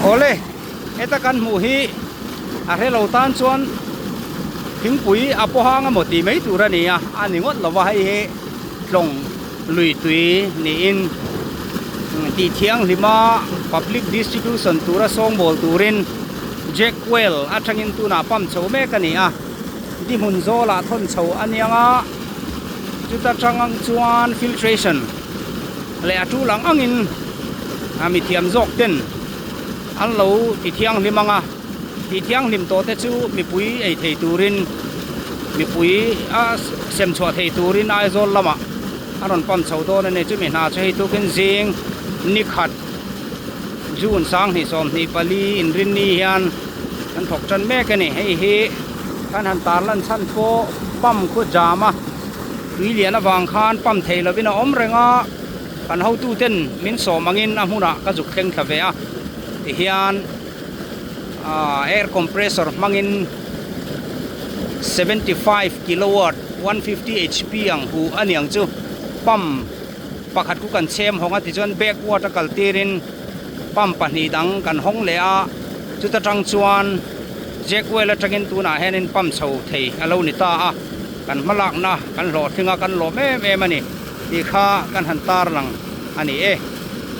Awle, heta kan hmuh hi a hrelo tan chuan thingpui a pawhang emaw tih mai tur a ni a, a ni ngawt lova hei hi tlawng lui tui niin tih thianghlima public distribution tura sawngbawl turin Jack Well atangin tunah pump chho mek a ni a, di hmun zawlah thawn chho a niang a, chuta tang ang chuan filtration leh a tul ang angin a mi thiam zawk ten an lo ti thianghlim ang a, ti thianghlim tawh te chu mipui ei thei turin mipui a sem chhuah thei turin Aizawl lamah a rawn pump chho dawn a ni. Chumi hna chu hei tukin zing ni khat June 2024 inrinni hian an thawk tan mek a ni. Hei hi kan han tarlan chhan pawh pump khu jam a. Tui lian avang khan pump thei lovin a awm reng a, kan hotuten min sawm angin a hmunah ka zuk thleng thla ve a, tihian aah air compressor hmangin 75 kilowatt 150 hp ang hu a niang chu pump pakhat khu kan chhem hawng a tichuan backward a kal tirin pump pahnih dang kan hawng leh a, chuta tang chuan jack well atangin tunah hianin pump chho thei a lo ni ta a. Kan hmalakna kan hlawhtling a, kan lawm em em a ni tih kha kan han tarlang a ni e.